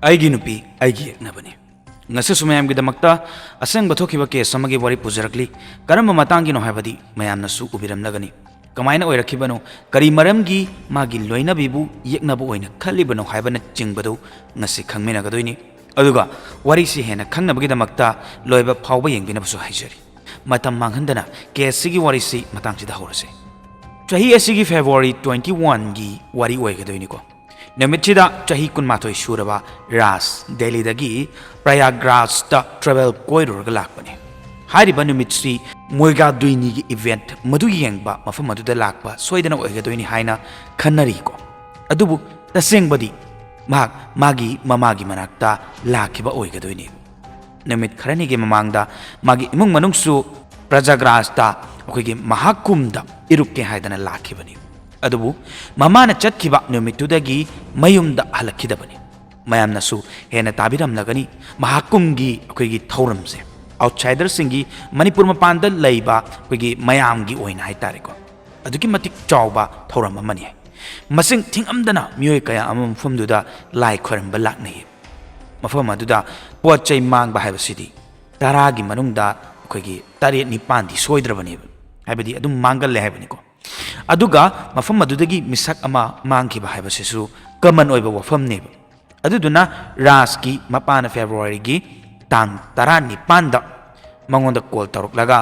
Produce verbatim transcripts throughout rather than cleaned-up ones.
ꯑꯩꯒꯤ ꯅꯨꯄꯤ ꯑꯩꯒꯤ ꯌꯦꯛꯅꯕꯅꯤ꯫ ꯉꯁꯤꯁꯨ ꯃꯌꯥꯝꯒꯤꯗꯃꯛꯇ ꯑꯁꯦꯡꯕ ꯊꯣꯛꯈꯤꯕ ꯀꯦꯁ ꯑꯃꯒꯤ ꯋꯥꯔꯤ ꯄꯨꯖꯔꯛꯂꯤ꯫ ꯀꯔꯝꯕ ꯃꯇꯥꯡꯒꯤꯅꯣ ꯍꯥꯏꯕꯗꯤ ꯃꯌꯥꯝꯅꯁꯨ ꯎꯕꯤꯔꯝꯂꯒꯅꯤ꯫ ꯀꯃꯥꯏꯅ ꯑꯣꯏꯔꯛꯈꯤꯕꯅꯣ, ꯀꯔꯤ ꯃꯔꯝꯒꯤ ꯃꯥꯒꯤ ꯂꯣꯏꯅꯕꯤꯕꯨ ꯌꯦꯛꯅꯕ ꯑꯣꯏꯅ ꯈꯜꯂꯤꯕꯅꯣ ꯍꯥꯏꯕꯅꯆꯤꯡꯕꯗꯨ ꯉꯁꯤ ꯈꯪꯃꯤꯟꯅꯒꯗꯣꯏꯅꯤ꯫ ꯑꯗꯨꯒ ꯋꯥꯔꯤꯁꯤ ꯍꯦꯟꯅ ꯈꯪꯅꯕꯒꯤꯗꯃꯛꯇ ꯂꯣꯏꯕ ꯐꯥꯎꯕ ꯌꯦꯡꯕꯤꯅꯕꯁꯨ ꯍꯥꯏꯖꯔꯤ꯫ ꯃꯇꯝ ꯃꯥꯡꯍꯟꯗꯅ ꯀꯦꯁꯁꯤꯒꯤ ꯋꯥꯔꯤꯁꯤ ꯃꯇꯥꯡꯁꯤꯗ ꯍꯧꯔꯁꯤ꯫ ꯆꯍꯤ ꯑꯁꯤꯒꯤ ꯐꯦꯕ꯭ꯔꯨꯋꯥꯔꯤ twenty one ꯒꯤ ꯋꯥꯔꯤ ꯑꯣꯏꯒꯗꯣꯏꯅꯤꯀꯣ꯫ ꯅꯨꯃꯤꯠꯁꯤꯗ ꯆꯍꯤ ꯀꯨꯟꯃꯥꯊꯣꯏ ꯁꯨꯔꯕ ꯔꯥꯖ ꯗꯦꯜꯂꯤꯗꯒꯤ ꯄ꯭ꯔꯌꯥꯒ꯭ꯔꯥꯖꯇ ꯇ꯭ꯔꯦꯚꯦꯜ ꯀꯣꯏꯔꯨꯔꯒ ꯂꯥꯛꯄꯅꯤ꯫ ꯍꯥꯏꯔꯤꯕ ꯅꯨꯃꯤꯠꯁꯤ ꯃꯣꯏꯒꯥ ꯗꯨꯏꯅꯤꯒꯤ ꯏꯚꯦꯟꯠ ꯃꯗꯨ ꯌꯦꯡꯕ ꯃꯐꯝ ꯑꯗꯨꯗ ꯂꯥꯛꯄ ꯁꯣꯏꯗꯅ ꯑꯣꯏꯒꯗꯣꯏꯅꯤ ꯍꯥꯏꯅ ꯈꯟꯅꯔꯤꯀꯣ꯫ ꯑꯗꯨꯕꯨ ꯇꯁꯦꯡꯕꯗꯤ ꯃꯍꯥꯛ ꯃꯥꯒꯤ ꯃꯃꯥꯒꯤ ꯃꯅꯥꯛꯇ ꯂꯥꯛꯈꯤꯕ ꯑꯣꯏꯒꯗꯣꯏꯅꯤ꯫ ꯅꯨꯃꯤꯠ ꯈꯔꯅꯤꯒꯤ ꯃꯃꯥꯡꯗ ꯃꯥꯒꯤ ꯏꯃꯨꯡ ꯃꯅꯨꯡꯁꯨ ꯄ꯭ꯔꯖꯥꯒ꯭ꯔꯥꯖꯇ ꯑꯩꯈꯣꯏꯒꯤ ꯃꯍꯥꯀꯨꯝꯗ ꯏꯔꯨꯞꯀꯦ ꯍꯥꯏꯗꯅ ꯂꯥꯛꯈꯤꯕꯅꯤ꯫ ꯑꯗꯨꯕꯨ ꯃꯃꯥꯅ ꯆꯠꯈꯤꯕ ꯅꯨꯃꯤꯠꯇꯨꯗꯒꯤ ꯃꯌꯨꯝꯗ ꯍꯜꯂꯛꯈꯤꯗꯕꯅꯤ꯫ ꯃꯌꯥꯝꯅꯁꯨ ꯍꯦꯟꯅ ꯇꯥꯕꯤꯔꯝꯂꯒꯅꯤ, ꯃꯍꯥꯀꯨꯝꯒꯤ ꯑꯩꯈꯣꯏꯒꯤ ꯊꯧꯔꯝꯁꯦ ꯑꯥꯎꯠꯁꯥꯏꯗꯔꯁꯤꯡꯒꯤ, ꯃꯅꯤꯄꯨꯔ ꯃꯄꯥꯟꯗ ꯂꯩꯕ ꯑꯩꯈꯣꯏꯒꯤ ꯃꯌꯥꯝꯒꯤ ꯑꯣꯏꯅ ꯍꯥꯏꯇꯥꯔꯦꯀꯣ, ꯑꯗꯨꯛꯀꯤ ꯃꯇꯤꯛ ꯆꯥꯎꯕ ꯊꯧꯔꯝ ꯑꯃꯅꯤ꯫ ꯃꯁꯤꯡ ꯊꯤꯉꯝꯗꯅ ꯃꯤꯑꯣꯏ ꯀꯌꯥ ꯑꯃ ꯃꯐꯝꯗꯨꯗ ꯂꯥꯏ ꯈꯣꯏꯔꯝꯕ ꯂꯥꯛꯅꯩ꯫ ꯃꯐꯝ ꯑꯗꯨꯗ ꯄꯣꯠ ꯆꯩ ꯃꯥꯡꯕ ꯍꯥꯏꯕꯁꯤꯗꯤ ꯇꯔꯥꯒꯤ ꯃꯅꯨꯡꯗ ꯑꯩꯈꯣꯏꯒꯤ ꯇꯔꯦꯠ ꯅꯤꯄꯥꯟꯗꯤ ꯁꯣꯏꯗ꯭ꯔꯕꯅꯦꯕ, ꯍꯥꯏꯕꯗꯤ ꯑꯗꯨꯝ ꯃꯥꯡꯒꯜꯂꯦ ꯍꯥꯏꯕꯅꯤꯀꯣ꯫ ꯑꯗꯨꯒ ꯃꯐꯝ ꯑꯗꯨꯗꯒꯤ ꯃꯤꯁꯛ ꯑꯃ ꯃꯥꯡꯈꯤꯕ ꯍꯥꯏꯕꯁꯤꯁꯨ ꯀꯃꯟ ꯑꯣꯏꯕ ꯋꯥꯐꯝꯅꯦꯕ꯫ ꯑꯗꯨꯗꯨꯅ ꯔꯥꯖꯀꯤ ꯃꯄꯥꯅ ꯐꯦꯕ꯭ꯔꯨꯋꯥꯔꯤꯒꯤ ꯇꯥꯡ ꯇꯔꯥꯅꯤꯄꯥꯟꯗ ꯃꯉꯣꯟꯗ ꯀꯣꯜ ꯇꯧꯔꯛꯂꯒ,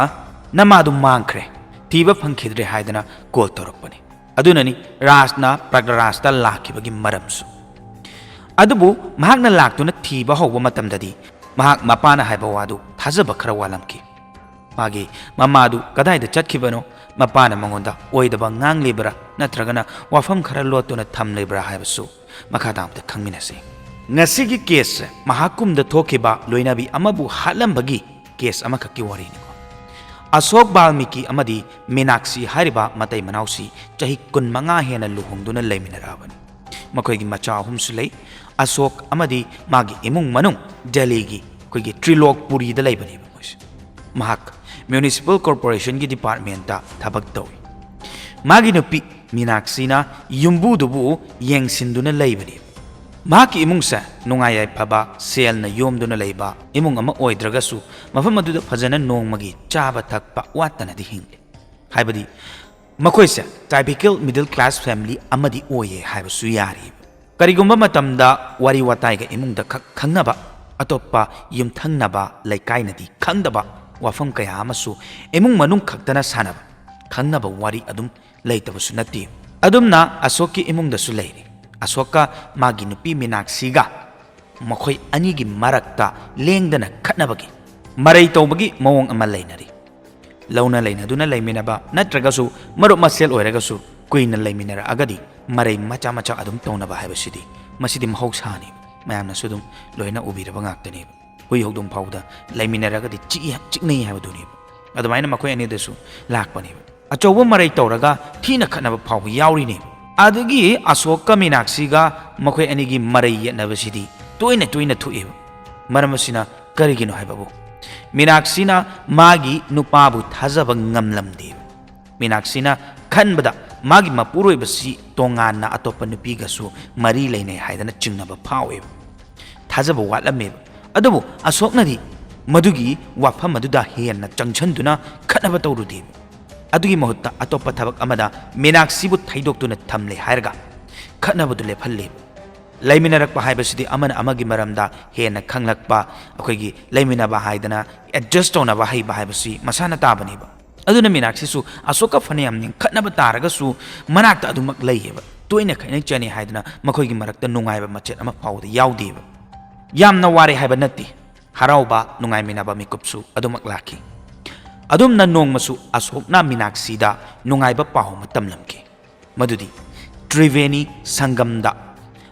"ꯅꯃꯥꯗꯨ ꯃꯥꯡꯈ꯭ꯔꯦ, ꯊꯤꯕ ꯐꯪꯈꯤꯗ꯭ꯔꯦ" ꯍꯥꯏꯗꯅ ꯀꯣꯜ ꯇꯧꯔꯛꯄꯅꯤ꯫ ꯑꯗꯨꯅꯅꯤ ꯔꯥꯖꯅ ꯄ꯭ꯔꯒ꯭ꯔꯥꯖꯇ ꯂꯥꯛꯈꯤꯕꯒꯤ ꯃꯔꯝꯁꯨ꯫ ꯑꯗꯨꯕꯨ ꯃꯍꯥꯛꯅ ꯂꯥꯛꯇꯨꯅ ꯊꯤꯕ ꯍꯧꯕ ꯃꯇꯝꯗꯗꯤ ꯃꯍꯥꯛ ꯃꯄꯥꯅ ꯍꯥꯏꯕ ꯋꯥꯗꯨ ꯊꯥꯖꯕ ꯈꯔ ꯋꯥꯠꯂꯝꯈꯤ꯫ ꯃꯥꯒꯤ ꯃꯃꯥꯗꯨ ꯀꯗꯥꯏꯗ ꯆꯠꯈꯤꯕꯅꯣ, ꯃꯄꯥꯅ ꯃꯉꯣꯟꯗ ꯑꯣꯏꯗꯕ ꯉꯥꯡꯂꯤꯕ꯭ꯔꯥ ꯅꯠꯇ꯭ꯔꯒꯅ ꯋꯥꯐꯝ ꯈꯔ ꯂꯣꯠꯇꯨꯅ ꯊꯝꯂꯤꯕ꯭ꯔꯥ ꯍꯥꯏꯕꯁꯨ ꯃꯈꯥ ꯇꯥꯕꯗ ꯈꯪꯃꯤꯟꯅꯁꯤ꯫ ꯉꯁꯤꯒꯤ ꯀꯦꯁꯁꯦ ꯃꯍꯥꯀꯨꯝꯗ ꯊꯣꯛꯈꯤꯕ ꯂꯣꯏꯅꯕꯤ ꯑꯃꯕꯨ ꯍꯥꯠꯂꯝꯕꯒꯤ ꯀꯦꯁ ꯑꯃꯈꯛꯀꯤ ꯋꯥꯔꯤꯅꯤꯀꯣ꯫ ꯑꯁꯣꯛ ꯕꯥꯜꯃꯤꯀꯤ ꯑꯃꯗꯤ ꯃꯤꯅꯥꯛꯁꯤ ꯍꯥꯏꯔꯤꯕ ꯃꯇꯩ ꯃꯅꯥꯎꯁꯤ ꯆꯍꯤ ꯀꯨꯟꯃꯉꯥ ꯍꯦꯟꯅ ꯂꯨꯍꯣꯡꯗꯨꯅ ꯂꯩꯃꯤꯟꯅꯔꯛꯑꯕꯅꯤ꯫ ꯃꯈꯣꯏꯒꯤ ꯃꯆꯥ ꯑꯍꯨꯝꯁꯨ ꯂꯩ꯫ ꯑꯁꯣꯛ ꯑꯃꯗꯤ ꯃꯥꯒꯤ ꯏꯃꯨꯡ ꯃꯅꯨꯡ ꯗꯦꯜꯂꯤꯒꯤ ꯑꯩꯈꯣꯏꯒꯤ ꯇ꯭ꯔꯤꯂꯣꯛꯄꯨꯔꯤꯗ ꯂꯩꯕꯅꯦꯕ ꯃꯣꯏꯁꯦ꯫ ꯃꯍꯥꯛ ꯃ꯭ꯌꯨꯅꯤꯁꯤꯄꯥꯜ ꯀꯣꯔꯄꯣꯔꯦꯁꯟꯒꯤ ꯗꯤꯄꯥꯔꯠꯃꯦꯟꯇ ꯊꯕꯛ ꯇꯧꯏ꯫ ꯃꯥꯒꯤ ꯅꯨꯄꯤ ꯃꯤꯅꯥꯛꯁꯤꯅ ꯌꯨꯝꯕꯨꯗꯨꯕꯨ ꯌꯦꯡꯁꯤꯟꯗꯨꯅ ꯂꯩꯕꯅꯦꯕ꯫ ꯃꯍꯥꯛꯀꯤ ꯏꯃꯨꯡꯁꯦ ꯅꯨꯡꯉꯥꯏ ꯌꯥꯏꯐꯕ, ꯁꯦꯜꯅ ꯌꯣꯝꯗꯨꯅ ꯂꯩꯕ ꯏꯃꯨꯡ ꯑꯃ ꯑꯣꯏꯗ꯭ꯔꯒꯁꯨ, ꯃꯐꯝ ꯑꯗꯨꯗ ꯐꯖꯅ ꯅꯣꯡꯃꯒꯤ ꯆꯥꯕ ꯊꯛꯄ ꯋꯥꯠꯇꯅꯗꯤ ꯍꯤꯡꯂꯤ꯫ ꯍꯥꯏꯕꯗꯤ, ꯃꯈꯣꯏꯁꯦ typical middle class family ꯑꯃꯗꯤ ꯑꯣꯏꯌꯦ ꯍꯥꯏꯕꯁꯨ ꯌꯥꯔꯤ꯫ ꯀꯔꯤꯒꯨꯝꯕ ꯃꯇꯝꯗ ꯋꯥꯔꯤ ꯋꯥꯇꯥꯏꯒ ꯏꯃꯨꯡꯗ ꯈꯛ ꯈꯪꯅꯕ, ꯑꯇꯣꯞꯄ ꯌꯨꯝꯊꯪꯅꯕ ꯂꯩꯀꯥꯏꯅꯗꯤ ꯈꯪꯗꯕ ꯋꯥꯐꯝ ꯀꯌꯥ ꯑꯃꯁꯨ ꯏꯃꯨꯡ ꯃꯅꯨꯡ ꯈꯛꯇꯅ ꯁꯥꯟꯅꯕ, ꯈꯪꯅꯕ ꯋꯥꯔꯤ ꯑꯗꯨꯝ ꯂꯩꯇꯕꯁꯨ ꯅꯠꯇꯦ꯫ ꯑꯗꯨꯝꯅ ꯑꯁꯣꯛꯀꯤ ꯏꯃꯨꯡꯗꯁꯨ ꯂꯩꯔꯤ꯫ ꯑꯁꯣꯛꯀ ꯃꯥꯒꯤ ꯅꯨꯄꯤ ꯃꯤꯅꯥꯛꯁꯤꯒ ꯃꯈꯣꯏ ꯑꯅꯤꯒꯤ ꯃꯔꯛꯇ ꯂꯦꯡꯗꯅ ꯈꯠꯅꯕꯒꯤ, ꯃꯔꯩ ꯇꯧꯕꯒꯤ ꯃꯑꯣꯡ ꯑꯃ ꯂꯩꯅꯔꯤ꯫ ꯂꯧꯅ ꯂꯩꯅꯗꯨꯅ ꯂꯩꯃꯤꯟꯅꯕ ꯅꯠꯇ꯭ꯔꯒꯁꯨ ꯃꯔꯨꯞ ꯃꯁꯦꯜ ꯑꯣꯏꯔꯒꯁꯨ ꯀꯨꯏꯅ ꯂꯩꯃꯤꯟꯅꯔꯛꯑꯒꯗꯤ ꯃꯔꯩ ꯃꯆꯥ ꯃꯆꯥ ꯑꯗꯨꯝ ꯇꯧꯅꯕ ꯍꯥꯏꯕꯁꯤꯗꯤ, ꯃꯁꯤꯗꯤ ꯃꯍꯧꯁꯥꯅꯤ, ꯃꯌꯥꯝꯅꯁꯨ ꯑꯗꯨꯝ ꯂꯣꯏꯅ ꯎꯕꯤꯔꯕ ꯉꯥꯛꯇꯅꯦꯕ꯫ ꯍꯨꯏ ꯍꯧꯗꯣꯡ ꯐꯥꯎꯗ ꯂꯩꯃꯤꯟꯅꯔꯒꯗꯤ ꯆꯤꯛꯏ, ꯆꯤꯛꯅꯩ ꯍꯥꯏꯕꯗꯨꯅꯦꯕ꯫ ꯑꯗꯨꯃꯥꯏꯅ ꯃꯈꯣꯏ ꯑꯅꯤꯗꯁꯨ ꯂꯥꯛꯄꯅꯦꯕ꯫ ꯑꯆꯧꯕ ꯃꯔꯩ ꯇꯧꯔꯒ ꯊꯤꯅ ꯈꯠꯅꯕ ꯐꯥꯎꯕ ꯌꯥꯎꯔꯤꯅꯦꯕ꯫ ꯑꯗꯒꯤ ꯑꯁꯣꯛꯀ ꯃꯤꯅꯥꯛꯁꯤꯒ ꯃꯈꯣꯏ ꯑꯅꯤꯒꯤ ꯃꯔꯩ ꯌꯦꯠꯅꯕꯁꯤꯗꯤ ꯇꯣꯏꯅ ꯇꯣꯏꯅ ꯊꯣꯛꯑꯦꯕ꯫ ꯃꯔꯝ ꯑꯁꯤꯅ ꯀꯔꯤꯒꯤꯅꯣ ꯍꯥꯏꯕꯕꯨ, ꯃꯤꯅꯥꯛꯁꯤꯅ ꯃꯥꯒꯤ ꯅꯨꯄꯥꯕꯨ ꯊꯥꯖꯕ ꯉꯝꯂꯝꯗꯦꯕ꯫ ꯃꯤꯅꯥꯛꯁꯤꯅ ꯈꯟꯕꯗ ꯃꯥꯒꯤ ꯃꯄꯨꯔꯣꯏꯕꯁꯤ ꯇꯣꯉꯥꯟꯅ ꯑꯇꯣꯞꯄ ꯅꯨꯄꯤꯒꯁꯨ ꯃꯔꯤ ꯂꯩꯅꯩ ꯍꯥꯏꯗꯅ ꯆꯤꯡꯅꯕ ꯐꯥꯎꯋꯦꯕ꯫ ꯊꯥꯖꯕ ꯋꯥꯠꯂꯝꯃꯦꯕ꯫ ꯑꯗꯨꯕꯨ ꯑꯁꯣꯛꯅꯗꯤ ꯃꯗꯨꯒꯤ ꯋꯥꯐꯝ ꯑꯗꯨꯗ ꯍꯦꯟꯅ ꯆꯪꯁꯤꯟꯗꯨꯅ ꯈꯠꯅꯕ ꯇꯧꯔꯨꯗꯦꯕ꯫ ꯑꯗꯨꯒꯤ ꯃꯍꯨꯠꯇ ꯑꯇꯣꯞꯄ ꯊꯕꯛ ꯑꯃꯗ ꯃꯤꯅꯥꯛꯁꯤꯕꯨ ꯊꯩꯗꯣꯛꯇꯨꯅ ꯊꯝꯂꯦ ꯍꯥꯏꯔꯒ ꯈꯠꯅꯕꯗꯨ ꯂꯦꯞꯍꯜꯂꯦꯕ꯫ ꯂꯩꯃꯤꯟꯅꯔꯛꯄ ꯍꯥꯏꯕꯁꯤꯗꯤ ꯑꯃꯅ ꯑꯃꯒꯤ ꯃꯔꯝꯗ ꯍꯦꯟꯅ ꯈꯪꯂꯛꯄ, ꯑꯩꯈꯣꯏꯒꯤ ꯂꯩꯃꯤꯟꯅꯕ ꯍꯥꯏꯗꯅ adjust ꯇꯧꯅꯕ ꯍꯩꯕ ꯍꯥꯏꯕꯁꯤ ꯃꯁꯥꯅ ꯇꯥꯕꯅꯦꯕ꯫ ꯑꯗꯨꯅ ꯃꯤꯅꯥꯛꯁꯤꯁꯨ ꯑꯁꯣꯛꯀ ꯐꯅꯌꯥꯝ ꯅꯤꯡꯈꯠꯅꯕ ꯇꯥꯔꯒꯁꯨ ꯃꯅꯥꯛꯇ ꯑꯗꯨꯃꯛ ꯂꯩꯌꯦꯕ꯫ ꯇꯣꯏꯅ ꯈꯠꯅꯩ ꯆꯩꯅꯩ ꯍꯥꯏꯗꯅ ꯃꯈꯣꯏꯒꯤ ꯃꯔꯛꯇ ꯅꯨꯡꯉꯥꯏꯕ ꯃꯆꯦꯠ ꯑꯃ ꯐꯥꯎꯕꯗ ꯌꯥꯎꯗꯦꯕ꯫ ꯌꯥꯝꯅ ꯋꯥꯔꯦ ꯍꯥꯏꯕ ꯅꯠꯇꯦ, ꯍꯔꯥꯎꯕ ꯅꯨꯡꯉꯥꯏꯃꯤꯟꯅꯕ ꯃꯤꯀꯨꯞꯁꯨ ꯑꯗꯨꯃꯛ ꯂꯥꯛꯈꯤ꯫ ꯑꯗꯨꯝꯅ ꯅꯣꯡꯃꯁꯨ ꯑꯁꯣꯛꯅ ꯃꯤꯅꯥꯛꯁꯤꯗ ꯅꯨꯡꯉꯥꯏꯕ ꯄꯥꯎ ꯑꯃ ꯇꯝꯂꯝꯈꯤ꯫ ꯃꯗꯨꯗꯤ ꯇ꯭ꯔꯤꯕꯦꯅꯤ ꯁꯪꯒꯝꯗ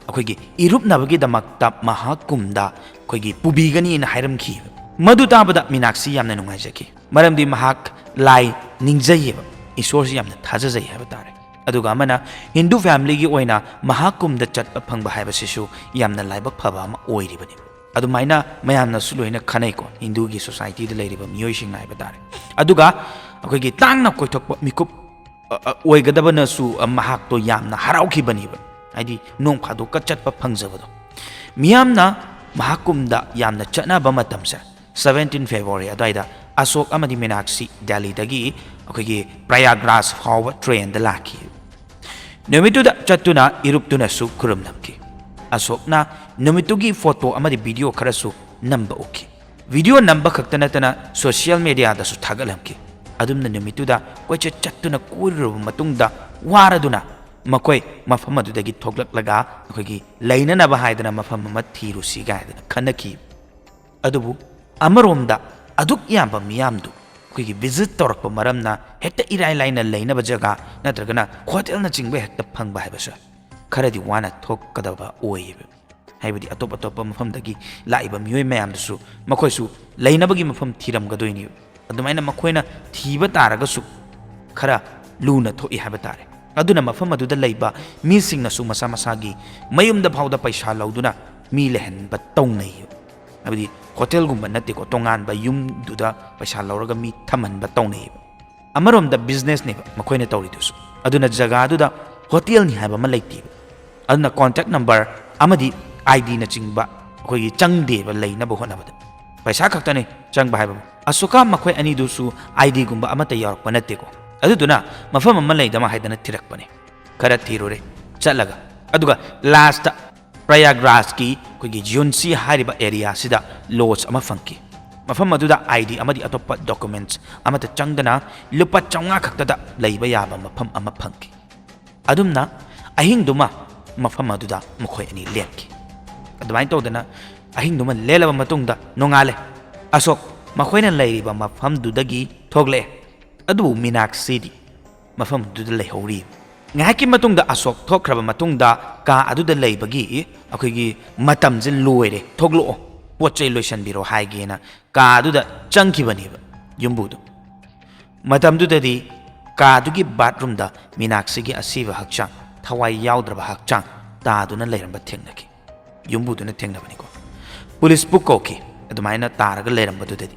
ꯑꯩꯈꯣꯏꯒꯤ ꯏꯔꯨꯞꯅꯕꯒꯤꯗꯃꯛꯇ ꯃꯍꯥꯀꯨꯝꯗ ꯑꯩꯈꯣꯏꯒꯤ ꯄꯨꯕꯤꯒꯅꯤꯅ ꯍꯥꯏꯔꯝꯈꯤ꯫ ꯃꯗꯨ ꯇꯥꯕꯗ ꯃꯤꯅꯥꯛꯁꯤ ꯌꯥꯝꯅ ꯅꯨꯡꯉꯥꯏꯖꯈꯤ, ꯃꯔꯝꯗꯤ ꯃꯍꯥꯛ ꯂꯥꯏ ꯅꯤꯡꯖꯩꯌꯦꯕ, ꯏꯁꯣꯔꯁꯤ ꯌꯥꯝꯅ ꯊꯥꯖꯖꯩ ꯍꯥꯏꯕ ꯇꯥꯔꯦ꯫ ꯑꯗꯨꯒ ꯑꯃꯅ, ꯍꯤꯟꯗꯨ ꯐꯦꯃꯤꯂꯤꯒꯤ ꯑꯣꯏꯅ ꯃꯍꯥꯀꯨꯝꯗ ꯆꯠꯄ ꯐꯪꯕ ꯍꯥꯏꯕꯁꯤꯁꯨ ꯌꯥꯝꯅ ꯂꯥꯏꯕꯛ ꯐꯕ ꯑꯃ ꯑꯣꯏꯔꯤꯕꯅꯤ꯫ ꯑꯗꯨꯃꯥꯏꯅ ꯃꯌꯥꯝꯅꯁꯨ ꯂꯣꯏꯅ ꯈꯟꯅꯩꯀꯣ, ꯍꯤꯟꯗꯨꯒꯤ ꯁꯣꯁꯥꯏꯇꯤꯗ ꯂꯩꯔꯤꯕ ꯃꯤꯑꯣꯏꯁꯤꯡꯅ ꯍꯥꯏꯕ ꯇꯥꯔꯦ꯫ ꯑꯗꯨꯒ ꯑꯩꯈꯣꯏꯒꯤ ꯇꯥꯡꯅ ꯀꯣꯏꯊꯣꯛꯄ ꯃꯤꯀꯨꯞ ꯑ, ꯑ, ꯑꯣꯏꯒꯗꯕꯅꯁꯨ, ꯑ, ꯃꯍꯥꯛꯇꯣ ꯌꯥꯝꯅ ꯍꯔꯥꯎꯈꯤꯕꯅꯦꯕ꯫ ꯍꯥꯏꯗꯤ ꯅꯣꯡ ꯐꯥꯗꯣꯛꯀ ꯆꯠꯄ ꯐꯪꯖꯕꯗꯣ꯫ ꯃꯤꯌꯥꯝꯅ ꯃꯍꯥꯀꯨꯝꯗ ꯌꯥꯝꯅ ꯆꯠꯅꯕ ꯃꯇꯝꯁꯦ seventeen February ꯑꯗꯨꯋꯥꯏꯗ ꯑꯁꯣꯛ ꯑꯃꯗꯤ ꯃꯤꯅꯥꯛꯁꯤ ꯗꯦꯜꯂꯤꯗꯒꯤ ꯑꯩꯈꯣꯏꯒꯤ ꯄ꯭ꯔꯌꯥꯒ꯭ꯔꯥꯖ ꯐꯥꯎꯕ ꯇ꯭ꯔꯦꯟꯗ ꯂꯥꯛꯈꯤ꯫ ꯅꯨꯃꯤꯠꯇꯨꯗ ꯆꯠꯇꯨꯅ ꯏꯔꯨꯞꯇꯨꯅꯁꯨ ꯈꯨꯔꯨꯝꯂꯝꯈꯤ꯫ ꯑꯁꯣꯛꯅ ꯅꯨꯃꯤꯠꯇꯨꯒꯤ ꯐꯣꯇꯣ ꯑꯃꯗꯤ ꯚꯤꯗꯤꯑꯣ ꯈꯔꯁꯨ ꯅꯝꯕ ꯎꯈꯤ꯫ ꯚꯤꯗꯤꯑꯣ ꯅꯝꯕ ꯈꯛꯇ ꯅꯠꯇꯅ ꯁꯣꯁꯤꯌꯦꯜ ꯃꯦꯗꯤꯌꯥꯗꯁꯨ ꯊꯥꯒꯠꯂꯝꯈꯤ꯫ ꯑꯗꯨꯝꯅ ꯅꯨꯃꯤꯠꯇꯨꯗ ꯀꯣꯏꯆꯠ ꯆꯠꯇꯨꯅ ꯀꯣꯏꯔꯨꯔꯕ ꯃꯇꯨꯡꯗ ꯋꯥꯔꯗꯨꯅ ꯃꯈꯣꯏ ꯃꯐꯝ ꯑꯗꯨꯗꯒꯤ ꯊꯣꯛꯂꯛꯂꯒ ꯑꯩꯈꯣꯏꯒꯤ ꯂꯩꯅꯅꯕ ꯍꯥꯏꯗꯅ ꯃꯐꯝ ꯑꯃ ꯊꯤꯔꯨꯁꯤ ꯀꯥꯏꯗꯅ ꯈꯟꯅꯈꯤ꯫ ꯑꯗꯨꯕꯨ ꯑꯃꯔꯣꯝꯗ ꯑꯗꯨꯛ ꯌꯥꯝꯕ ꯃꯤꯌꯥꯝꯗꯨ ꯑꯩꯈꯣꯏꯒꯤ ꯚꯤꯖꯤꯠ ꯇꯧꯔꯛꯄ ꯃꯔꯝꯅ ꯍꯦꯛꯇ ꯏꯔꯥꯏ ꯂꯥꯏꯅ ꯂꯩꯅꯕ ꯖꯒꯥ ꯅꯠꯇ꯭ꯔꯒꯅ ꯍꯣꯇꯦꯜꯅꯆꯤꯡꯕ ꯍꯦꯛꯇ ꯐꯪꯕ ꯍꯥꯏꯕꯁꯦ ꯈꯔꯗꯤ ꯋꯥꯅ ꯊꯣꯛꯀꯗꯕ ꯑꯣꯏꯌꯦꯕ꯫ ꯍꯥꯏꯕꯗꯤ ꯑꯇꯣꯞ ꯑꯇꯣꯞꯄ ꯃꯐꯝꯗꯒꯤ ꯂꯥꯛꯏꯕ ꯃꯤꯑꯣꯏ ꯃꯌꯥꯝꯗꯨꯁꯨ ꯃꯈꯣꯏꯁꯨ ꯂꯩꯅꯕꯒꯤ ꯃꯐꯝ ꯊꯤꯔꯝꯒꯗꯣꯏꯅꯦꯕ꯫ ꯑꯗꯨꯃꯥꯏꯅ ꯃꯈꯣꯏꯅ ꯊꯤꯕ ꯇꯥꯔꯒꯁꯨ ꯈꯔ ꯂꯨꯅ ꯊꯣꯛꯏ ꯍꯥꯏꯕ ꯇꯥꯔꯦ꯫ ꯑꯗꯨꯅ ꯃꯐꯝ ꯑꯗꯨꯗ ꯂꯩꯕ ꯃꯤꯁꯤꯡꯅꯁꯨ ꯃꯁꯥ ꯃꯁꯥꯒꯤ ꯃꯌꯨꯝꯗ ꯐꯥꯎꯗ ꯄꯩꯁꯥ ꯂꯧꯗꯨꯅ ꯃꯤ ꯂꯩꯍꯟꯕ ꯇꯧꯅꯩ꯫ ꯍꯥꯏꯕꯗꯤ ꯍꯣꯇꯦꯜꯒꯨꯝꯕ ꯅꯠꯇꯦꯀꯣ, ꯇꯣꯉꯥꯟꯕ ꯌꯨꯝꯗꯨꯗ ꯄꯩꯁꯥ ꯂꯧꯔꯒ ꯃꯤ ꯊꯝꯍꯟꯕ ꯇꯧꯅꯩꯌꯦꯕ꯫ ꯑꯃꯔꯣꯝꯗ ꯕꯤꯖꯤꯅꯦꯁꯅꯦꯕ ꯃꯈꯣꯏꯅ ꯇꯧꯔꯤꯗꯨꯁꯨ꯫ ꯑꯗꯨꯅ ꯖꯒꯥꯗꯨꯗ ꯍꯣꯇꯦꯜꯅꯤ ꯍꯥꯏꯕ ꯑꯃ ꯂꯩꯇꯦꯕ꯫ ꯑꯗꯨꯅ ꯀꯣꯟꯇꯦꯛ ꯅꯝꯕꯔ ꯑꯃꯗꯤ ꯑꯥꯏ ꯗꯤꯅꯆꯤꯡꯕ ꯑꯩꯈꯣꯏꯒꯤ ꯆꯪꯗꯦꯕ ꯂꯩꯅꯕ ꯍꯣꯠꯅꯕꯗ꯫ ꯄꯩꯁꯥ ꯈꯛꯇꯅꯤ ꯆꯪꯕ ꯍꯥꯏꯕꯕꯨ꯫ ꯑꯁꯣꯀꯥ ꯃꯈꯣꯏ ꯑꯅꯤꯗꯨꯁꯨ ꯑꯥꯏ ꯗꯤꯒꯨꯝꯕ ꯑꯃꯠꯇ ꯌꯥꯎꯔꯛꯄ ꯅꯠꯇꯦꯀꯣ꯫ ꯑꯗꯨꯗꯨꯅ ꯃꯐꯝ ꯑꯃ ꯂꯩꯗꯃ ꯍꯥꯏꯗꯅ ꯊꯤꯔꯛꯄꯅꯦ꯫ ꯈꯔ ꯊꯤꯔꯨꯔꯦ ꯆꯠꯂꯒ꯫ ꯑꯗꯨꯒ ꯂꯥꯁꯇ ꯄ꯭ꯔꯌꯥꯒ꯭ꯔꯥꯖꯀꯤ ꯑꯩꯈꯣꯏꯒꯤ ꯖꯨꯟꯁꯤ ꯍꯥꯏꯔꯤꯕ ꯑꯦꯔꯤꯌꯥꯁꯤꯗ ꯂꯣꯖ ꯑꯃ ꯐꯪꯈꯤ꯫ ꯃꯐꯝ ꯑꯗꯨꯗ ꯑꯥꯏ ꯗꯤ ꯑꯃꯗꯤ ꯑꯇꯣꯞꯄ ꯗꯣꯀꯨꯃꯦꯟꯠꯁ ꯑꯃꯠꯇ ꯆꯪꯗꯅ ꯂꯨꯄꯥ ꯆꯥꯝꯃꯉꯥ ꯈꯛꯇꯗ ꯂꯩꯕ ꯌꯥꯕ ꯃꯐꯝ ꯑꯃ ꯐꯪꯈꯤ꯫ ꯑꯗꯨꯝꯅ ꯑꯍꯤꯡꯗꯨꯃ ꯃꯐꯝ ꯑꯗꯨꯗ ꯃꯈꯣꯏ ꯑꯅꯤ ꯂꯦꯟꯈꯤ꯫ ꯑꯗꯨꯃꯥꯏꯅ ꯇꯧꯗꯅ ꯑꯍꯤꯡꯗꯨꯃ ꯂꯦꯜꯂꯕ ꯃꯇꯨꯡꯗ ꯅꯣꯡꯉꯥꯜꯂꯦ꯫ ꯑꯁꯣꯛ ꯃꯈꯣꯏꯅ ꯂꯩꯔꯤꯕ ꯃꯐꯝꯗꯨꯗꯒꯤ ꯊꯣꯛꯂꯛꯑꯦ꯫ ꯑꯗꯨꯕꯨ ꯃꯤꯅꯥꯛꯁꯤꯗꯤ ꯃꯐꯝꯗꯨꯗ ꯂꯩꯍꯧꯔꯤ꯫ ꯉꯥꯏꯍꯥꯛꯀꯤ ꯃꯇꯨꯡꯗ ꯑꯁꯣꯛ ꯊꯣꯛꯈ꯭ꯔꯕ ꯃꯇꯨꯡꯗ ꯀꯥ ꯑꯗꯨꯗ ꯂꯩꯕꯒꯤ ꯑꯩꯈꯣꯏꯒꯤ ꯃꯇꯝꯁꯦ ꯂꯣꯏꯔꯦ, ꯊꯣꯛꯂꯛꯑꯣ, ꯄꯣꯠ ꯆꯩ ꯂꯣꯏꯁꯟꯕꯤꯔꯣ ꯍꯥꯏꯒꯦꯅ ꯀꯥ ꯑꯗꯨꯗ ꯆꯪꯈꯤꯕꯅꯦꯕ ꯌꯨꯝꯕꯨꯗꯣ꯫ ꯃꯇꯝꯗꯨꯗꯗꯤ ꯀꯥꯗꯨꯒꯤ ꯕꯥꯠꯔꯨꯝꯗ ꯃꯤꯅꯥꯛꯁꯤꯒꯤ ꯑꯁꯤꯕ ꯍꯛꯆꯥꯡ, ꯊꯋꯥꯏ ꯌꯥꯎꯗ꯭ꯔꯕ ꯍꯛꯆꯥꯡ ꯇꯥꯗꯨꯅ ꯂꯩꯔꯝꯕ ꯊꯦꯡꯅꯈꯤ꯫ ꯌꯨꯝꯕꯨꯗꯨꯅ ꯊꯦꯡꯅꯕꯅꯤꯀꯣ꯫ ꯄꯨꯂꯤꯁꯄꯨ ꯀꯧꯈꯤ, ꯑꯗꯨꯃꯥꯏꯅ ꯇꯥꯔꯒ ꯂꯩꯔꯝꯕꯗꯨꯗꯗꯤ꯫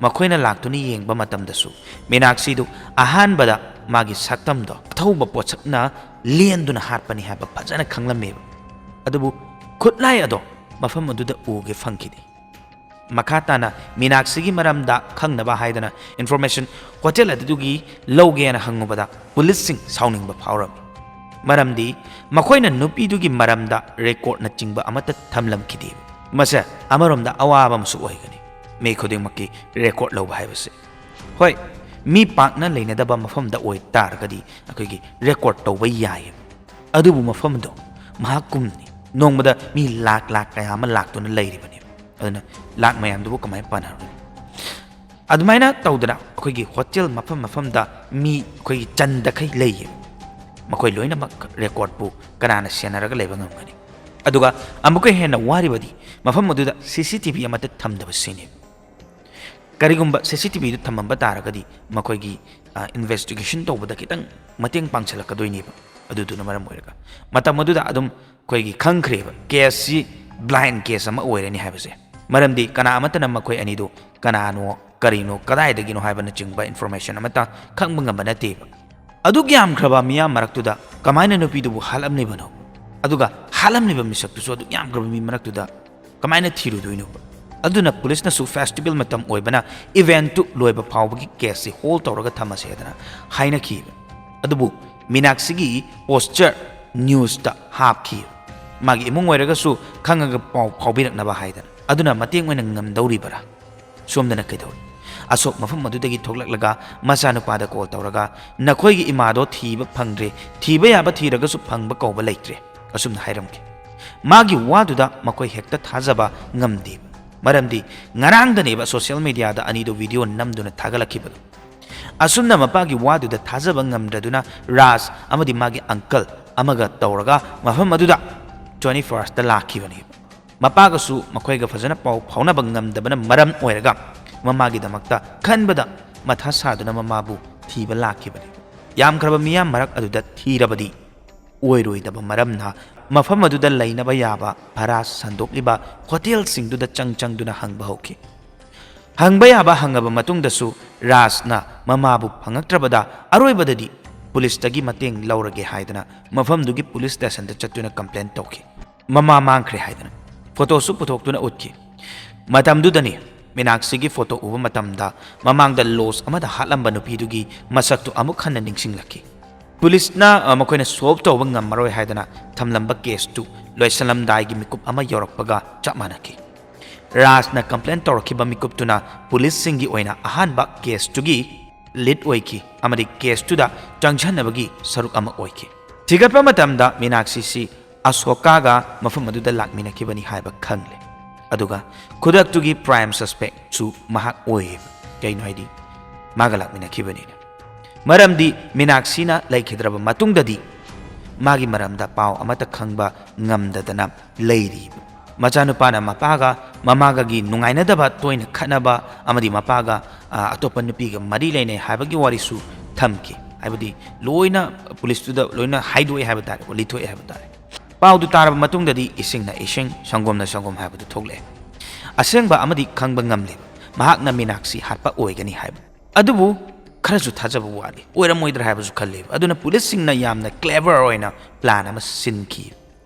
ꯃꯈꯣꯏꯅ ꯂꯥꯛꯇꯨꯅ ꯌꯦꯡꯕ ꯃꯇꯝꯗꯁꯨ ꯃꯤꯅꯥꯛꯁꯤꯗꯨ ꯑꯍꯥꯟꯕꯗ ꯃꯥꯒꯤ ꯁꯛꯇꯝꯗꯣ ꯑꯊꯧꯕ ꯄꯣꯠꯁꯛꯅ ꯂꯦꯟꯗꯨꯅ ꯍꯥꯠꯄꯅꯤ ꯍꯥꯏꯕ ꯐꯖꯅ ꯈꯪꯂꯝꯃꯦꯕ꯫ ꯑꯗꯨꯕꯨ ꯈꯨꯠꯂꯥꯏ ꯑꯗꯣ ꯃꯐꯝ ꯑꯗꯨꯗ ꯎꯒꯦ ꯐꯪꯈꯤꯗꯦ꯫ ꯃꯈꯥ ꯇꯥꯅ ꯃꯤꯅꯥꯛꯁꯤꯒꯤ ꯃꯔꯝꯗ ꯈꯪꯅꯕ ꯍꯥꯏꯗꯅ ꯏꯟꯐꯣꯔꯃꯦꯁꯟ ꯍꯣꯇꯦꯜ ꯑꯗꯨꯒꯤ ꯂꯧꯒꯦꯅ ꯍꯪꯉꯨꯕꯗ ꯄꯨꯂꯤꯁꯁꯤꯡ ꯁꯥꯎꯅꯤꯡꯕ ꯐꯥꯎꯔꯝꯃꯤ꯫ ꯃꯔꯝꯗꯤ ꯃꯈꯣꯏꯅ ꯅꯨꯄꯤꯗꯨꯒꯤ ꯃꯔꯝꯗ ꯔꯦꯀꯣꯔꯠꯅꯆꯤꯡꯕ ꯑꯃꯠꯇ ꯊꯝꯂꯝꯈꯤꯗꯦ꯫ ꯃꯁꯦ ꯑꯃꯔꯣꯝꯗ ꯑꯋꯥꯕ ꯑꯃꯁꯨ ꯑꯣꯏꯒꯅꯤ, ꯃꯤ ꯈꯨꯗꯤꯡꯃꯛꯀꯤ ꯔꯦꯀꯣꯔꯠ ꯂꯧꯕ ꯍꯥꯏꯕꯁꯦ꯫ ꯍꯣꯏ, ꯃꯤ ꯄꯥꯛꯅ ꯂꯩꯅꯗꯕ ꯃꯐꯝꯗ ꯑꯣꯏ ꯇꯥꯔꯒꯗꯤ ꯑꯩꯈꯣꯏꯒꯤ ꯔꯦꯀꯣꯔꯠ ꯇꯧꯕ ꯌꯥꯏꯌꯦꯕ꯫ ꯑꯗꯨꯕꯨ ꯃꯐꯝꯗꯣ ꯃꯍꯥꯛ ꯀꯨꯝꯅꯤ, ꯅꯣꯡꯃꯗ ꯃꯤ ꯂꯥꯛ ꯂꯥꯛ ꯀꯌꯥ ꯑꯃ ꯂꯥꯛꯇꯨꯅ ꯂꯩꯔꯤꯕꯅꯦꯕ꯫ ꯑꯗꯨꯅ ꯂꯥꯛ ꯃꯌꯥꯝꯗꯨꯕꯨ ꯀꯃꯥꯏꯅ ꯄꯥꯟꯅꯔꯨꯅꯤ? ꯑꯗꯨꯃꯥꯏꯅ ꯇꯧꯗꯅ ꯑꯩꯈꯣꯏꯒꯤ ꯍꯣꯇꯦꯜ ꯃꯐꯝ ꯃꯐꯝꯗ ꯃꯤ ꯑꯩꯈꯣꯏꯒꯤ ꯆꯟꯗꯈꯩ ꯂꯩꯌꯦꯕ꯫ ꯃꯈꯣꯏ ꯂꯣꯏꯅꯃꯛ ꯔꯦꯀꯣꯔꯠꯄꯨ ꯀꯅꯥꯅ ꯁꯦꯟꯅꯔꯒ ꯂꯩꯕ ꯉꯝꯒꯅꯤ? ꯑꯗꯨꯒ ꯑꯃꯨꯛꯀ ꯍꯦꯟꯅ ꯋꯥꯔꯤꯕꯗꯤ ꯃꯐꯝ ꯑꯗꯨꯗ ꯁꯤ ꯁꯤ ꯇꯤ ꯚꯤ ꯑꯃꯠꯇ ꯊꯝꯗꯕꯁꯤꯅꯤ꯫ ꯀꯔꯤꯒꯨꯝꯕ ꯁꯤ ꯁꯤ ꯇꯤ ꯚꯤꯗꯨ ꯊꯝꯃꯝꯕ ꯇꯥꯔꯒꯗꯤ ꯃꯈꯣꯏꯒꯤ, ꯑ, ꯏꯟꯚꯦꯁꯇꯤꯒꯦꯁꯟ ꯇꯧꯕꯗ ꯈꯤꯇꯪ ꯃꯇꯦꯡ ꯄꯥꯡꯁꯤꯜꯂꯛꯀꯗꯣꯏꯅꯦꯕ꯫ ꯑꯗꯨꯗꯨꯅ ꯃꯔꯝ ꯑꯣꯏꯔꯒ ꯃꯇꯝ ꯑꯗꯨꯗ ꯑꯗꯨꯝ ꯑꯩꯈꯣꯏꯒꯤ ꯈꯪꯈ꯭ꯔꯦꯕ, ꯀꯦꯁꯁꯤ ꯕ꯭ꯂꯥꯏꯟ ꯀꯦꯁ ꯑꯃ ꯑꯣꯏꯔꯅꯤ ꯍꯥꯏꯕꯁꯦ꯫ ꯃꯔꯝꯗꯤ ꯀꯅꯥ ꯑꯃꯠꯇꯅ ꯃꯈꯣꯏ ꯑꯅꯤꯗꯨ ꯀꯅꯥꯅꯣ, ꯀꯔꯤꯅꯣ, ꯀꯗꯥꯏꯗꯒꯤꯅꯣ ꯍꯥꯏꯕꯅꯆꯤꯡꯕ ꯏꯟꯐꯣꯔꯃꯦꯁꯟ ꯑꯃꯠꯇ ꯈꯪꯕ ꯉꯝꯕ ꯅꯠꯇꯦꯕ꯫ ꯑꯗꯨꯛ ꯌꯥꯝꯈ꯭ꯔꯕ ꯃꯤꯌꯥꯝ ꯃꯔꯛꯇꯨꯗ ꯀꯃꯥꯏꯅ ꯅꯨꯄꯤꯗꯨꯕꯨ ꯍꯥꯠꯂꯝꯂꯤꯕꯅꯣ? ꯑꯗꯨꯒ ꯍꯥꯠꯂꯝꯂꯤꯕ ꯃꯤꯁꯛꯇꯨꯁꯨ ꯑꯗꯨꯛ ꯌꯥꯝꯈ꯭ꯔꯕ ꯃꯤ ꯃꯔꯛꯇꯨꯗ ꯀꯃꯥꯏꯅ ꯊꯤꯔꯨꯗꯣꯏꯅꯣꯕ? ꯑꯗꯨꯅ ꯄꯨꯂꯤꯁꯅꯁꯨ ꯐꯦꯁꯇꯤꯚꯦꯜ ꯃꯇꯝ ꯑꯣꯏꯕꯅ ꯏꯚꯦꯟꯠꯇꯨ ꯂꯣꯏꯕ ꯐꯥꯎꯕꯒꯤ ꯀꯦꯁꯁꯤ ꯍꯣꯜ ꯇꯧꯔꯒ ꯊꯝꯃꯁꯦꯗꯅ ꯍꯥꯏꯅꯈꯤꯕ꯫ ꯑꯗꯨꯕꯨ ꯃꯤꯅꯥꯛꯁꯤꯒꯤ ꯄꯣꯁꯇꯔ ꯅ꯭ꯌꯨꯁꯇ ꯍꯥꯞꯈꯤ꯫ ꯃꯥꯒꯤ ꯏꯃꯨꯡ ꯑꯣꯏꯔꯒꯁꯨ ꯈꯪꯉꯒ ꯄꯥꯎ ꯐꯥꯎꯕꯤꯔꯛꯅꯕ ꯍꯥꯏꯗꯅ꯫ ꯑꯗꯨꯅ ꯃꯇꯦꯡ ꯑꯣꯏꯅ ꯉꯝꯗꯧꯔꯤꯕꯔꯥ? ꯁꯣꯝꯗꯅ ꯀꯩꯗꯧꯔꯤ? ꯑꯁꯣꯛ ꯃꯐꯝ ꯑꯗꯨꯗꯒꯤ ꯊꯣꯛꯂꯛꯂꯒ ꯃꯆꯥꯅꯨꯄꯥꯗ ꯀꯣꯜ ꯇꯧꯔꯒ, "ꯅꯈꯣꯏꯒꯤ ꯏꯃꯥꯗꯣ ꯊꯤꯕ ꯐꯪꯗ꯭ꯔꯦ, ꯊꯤꯕ ꯌꯥꯕ ꯊꯤꯔꯒꯁꯨ ꯐꯪꯕ ꯀꯧꯕ ꯂꯩꯇ꯭ꯔꯦ," ꯑꯁꯨꯝꯅ ꯍꯥꯏꯔꯝꯈꯤ꯫ ꯃꯥꯒꯤ ꯋꯥꯗꯨꯗ ꯃꯈꯣꯏ ꯍꯦꯛꯇ ꯊꯥꯖꯕ ꯉꯝꯗꯦ꯫ ꯃꯔꯝꯗꯤ ꯉꯔꯥꯡꯗꯅꯦꯕ ꯁꯣꯁꯤꯌꯦꯜ ꯃꯤꯗꯤꯌꯥꯗ ꯑꯅꯤꯗꯨ ꯚꯤꯗꯤꯑꯣ ꯅꯝꯗꯨꯅ ꯊꯥꯒꯠꯂꯛꯈꯤꯕꯗꯣ꯫ ꯑꯁꯨꯝꯅ ꯃꯄꯥꯒꯤ ꯋꯥꯗꯨꯗ ꯊꯥꯖꯕ ꯉꯝꯗ꯭ꯔꯗꯨꯅ ꯔꯥꯖ ꯑꯃꯗꯤ ꯃꯥꯒꯤ ꯑꯪꯀꯜ ꯑꯃꯒ ꯇꯧꯔꯒ ꯃꯐꯝ ꯑꯗꯨꯗ ꯇ꯭ꯋꯦꯟꯇꯤ ꯐꯥꯔꯁꯇ ꯂꯥꯛꯈꯤꯕꯅꯦꯕ꯫ ꯃꯄꯥꯒꯁꯨ ꯃꯈꯣꯏꯒ ꯐꯖꯅ ꯄꯥꯎ ꯐꯥꯎꯅꯕ ꯉꯝꯗꯕꯅ ꯃꯔꯝ ꯑꯣꯏꯔꯒ ꯃꯃꯥꯒꯤꯗꯃꯛꯇ ꯈꯟꯕꯗ ꯃꯊꯥ ꯁꯥꯗꯨꯅ ꯃꯃꯥꯕꯨ ꯊꯤꯕ ꯂꯥꯛꯈꯤꯕꯅꯤ꯫ ꯌꯥꯝꯈ꯭ꯔꯕ ꯃꯤꯌꯥꯝ ꯃꯔꯛ ꯑꯗꯨꯗ ꯊꯤꯔꯕꯗꯤ ꯑꯣꯏꯔꯣꯏꯗꯕ ꯃꯔꯝꯅ ꯃꯐꯝ ꯑꯗꯨꯗ ꯂꯩꯅꯕ ꯌꯥꯕ ꯚꯔꯥ ꯁꯟꯗꯣꯛꯂꯤꯕ ꯍꯣꯇꯦꯜꯁꯤꯡꯗꯨꯗ ꯆꯪ ꯆꯪꯗꯨꯅ ꯍꯪꯕ ꯍꯧꯈꯤ꯫ ꯍꯪꯕ ꯌꯥꯕ ꯍꯪꯉꯕ ꯃꯇꯨꯡꯗꯁꯨ ꯔꯥꯖꯅ ꯃꯃꯥꯕꯨ ꯐꯪꯉꯛꯇ꯭ꯔꯕꯗ ꯑꯔꯣꯏꯕꯗꯗꯤ ꯄꯨꯂꯤꯁꯇꯒꯤ ꯃꯇꯦꯡ ꯂꯧꯔꯒꯦ ꯍꯥꯏꯗꯅ ꯃꯐꯝꯗꯨꯒꯤ ꯄꯨꯂꯤꯁ ꯁ꯭ꯇꯦꯁꯟꯗ ꯆꯠꯇꯨꯅ ꯀꯝꯄ꯭ꯂꯦꯟ ꯇꯧꯈꯤ꯫ ꯃꯃꯥ ꯃꯥꯡꯈ꯭ꯔꯦ ꯍꯥꯏꯗꯅ ꯐꯣꯇꯣꯁꯨ ꯄꯨꯊꯣꯛꯇꯨꯅ ꯎꯠꯈꯤ꯫ ꯃꯇꯝꯗꯨꯗꯅꯤ ꯃꯤꯅꯥꯛꯁꯤꯒꯤ ꯐꯣꯇꯣ ꯎꯕ ꯃꯇꯝꯗ ꯃꯃꯥꯡꯗ ꯂꯣꯖ ꯑꯃꯗ ꯍꯥꯠꯂꯝꯕ ꯅꯨꯄꯤꯗꯨꯒꯤ ꯃꯁꯛꯇꯨ ꯑꯃꯨꯛ ꯍꯟꯅ ꯅꯤꯡꯁꯤꯡꯂꯛꯈꯤ꯫ ꯄꯨꯂꯤꯁꯅ, ꯑ, ꯃꯈꯣꯏꯅ ꯁꯣꯜꯕ ꯇꯧꯕ ꯉꯝꯃꯔꯣꯏ ꯍꯥꯏꯗꯅ ꯊꯝꯂꯝꯕ ꯀꯦꯁꯇꯨ ꯂꯣꯏꯁꯤꯜꯂꯝꯗꯥꯏꯒꯤ ꯃꯤꯀꯨꯞ ꯑꯃ ꯌꯧꯔꯛꯄꯒ ꯆꯞ ꯃꯥꯟꯅꯈꯤ꯫ ꯔꯥꯖꯅ ꯀꯝꯄ꯭ꯂꯦꯟ ꯇꯧꯔꯛꯈꯤꯕ ꯃꯤꯀꯨꯞꯇꯨꯅ ꯄꯨꯂꯤꯁꯁꯤꯡꯒꯤ ꯑꯣꯏꯅ ꯑꯍꯥꯟꯕ ꯀꯦꯁꯇꯨꯒꯤ ꯂꯤꯗ ꯑꯣꯏꯈꯤ ꯑꯃꯗꯤ ꯀꯦꯁꯇꯨꯗ ꯆꯪꯁꯟꯅꯕꯒꯤ ꯁꯔꯨꯛ ꯑꯃ ꯑꯣꯏꯈꯤ꯫ ꯊꯤꯒꯠꯄ ꯃꯇꯝꯗ ꯃꯤꯅꯥꯛꯁꯤꯁꯤ ꯑꯁꯣꯀꯥꯒ ꯃꯐꯝ ꯑꯗꯨꯗ ꯂꯥꯛꯃꯤꯟꯅꯈꯤꯕꯅꯤ ꯍꯥꯏꯕ ꯈꯪꯂꯦ꯫ ꯑꯗꯨꯒ ꯈꯨꯗꯛꯇꯨꯒꯤ ꯄ꯭ꯔꯥꯏꯝ ꯁꯁꯄꯦꯛꯁꯨ ꯃꯍꯥꯛ ꯑꯣꯏꯌꯦꯕ꯫ ꯀꯩꯅꯣ ꯍꯥꯏꯗꯤ, ꯃꯥꯒ ꯂꯥꯛꯃꯤꯟꯅꯈꯤꯕꯅꯤꯅ꯫ ꯃꯔꯝꯗꯤ ꯃꯤꯅꯥꯛꯁꯤꯅ ꯂꯩꯈꯤꯗ꯭ꯔꯕ ꯃꯇꯨꯡꯗꯗꯤ ꯃꯥꯒꯤ ꯃꯔꯝꯗ ꯄꯥꯎ ꯑꯃꯠꯇ ꯈꯪꯕ ꯉꯝꯗꯗꯅ ꯂꯩꯔꯤꯕ꯫ ꯃꯆꯥꯅꯨꯄꯥꯅ ꯃꯄꯥꯒ ꯃꯃꯥꯒꯒꯤ ꯅꯨꯡꯉꯥꯏꯅꯗꯕ, ꯇꯣꯏꯅ ꯈꯠꯅꯕ ꯑꯃꯗꯤ ꯃꯄꯥꯒ, ꯑ, ꯑꯇꯣꯞꯄ ꯅꯨꯄꯤꯒ ꯃꯔꯤ ꯂꯩꯅꯩ ꯍꯥꯏꯕꯒꯤ ꯋꯥꯔꯤꯁꯨ ꯊꯝꯈꯤ꯫ ꯍꯥꯏꯕꯗꯤ ꯂꯣꯏꯅ ꯄꯨꯂꯤꯁꯇꯨꯗ ꯂꯣꯏꯅ ꯍꯥꯏꯗꯣꯛꯑꯦ ꯍꯥꯏꯕ ꯇꯥꯔꯦ, ꯂꯤꯊꯣꯛꯑꯦ ꯍꯥꯏꯕ ꯇꯥꯔꯦ꯫ ꯄꯥꯎꯗꯨ ꯇꯥꯔꯕ ꯃꯇꯨꯡꯗꯗꯤ ꯏꯁꯤꯡꯅ ꯏꯁꯤꯡ, ꯁꯪꯒꯣꯝꯅ ꯁꯪꯒꯣꯝ ꯍꯥꯏꯕꯗꯨ ꯊꯣꯛꯂꯛꯑꯦ꯫ ꯑꯁꯦꯡꯕ ꯑꯃꯗꯤ ꯈꯪꯕ ꯉꯝꯂꯦꯕ, ꯃꯍꯥꯛꯅ ꯃꯤꯅꯥꯛꯁꯤ ꯍꯥꯠꯄ ꯑꯣꯏꯒꯅꯤ ꯍꯥꯏꯕ꯫ ꯑꯗꯨꯕꯨ ꯈꯔꯁꯨ ꯊꯥꯖꯕ ꯋꯥꯠꯂꯤ, ꯑꯣꯏꯔꯝꯃꯣꯏꯗ꯭ꯔꯥ ꯍꯥꯏꯕꯁꯨ ꯈꯜꯂꯦꯕ꯫ ꯑꯗꯨꯅ ꯄꯨꯂꯤꯁꯁꯤꯡꯅ ꯌꯥꯝꯅ ꯀ꯭ꯂꯦꯚꯔ ꯑꯣꯏꯅ ꯄ꯭ꯂꯥꯟ ꯑꯃ ꯁꯤꯟꯈꯤ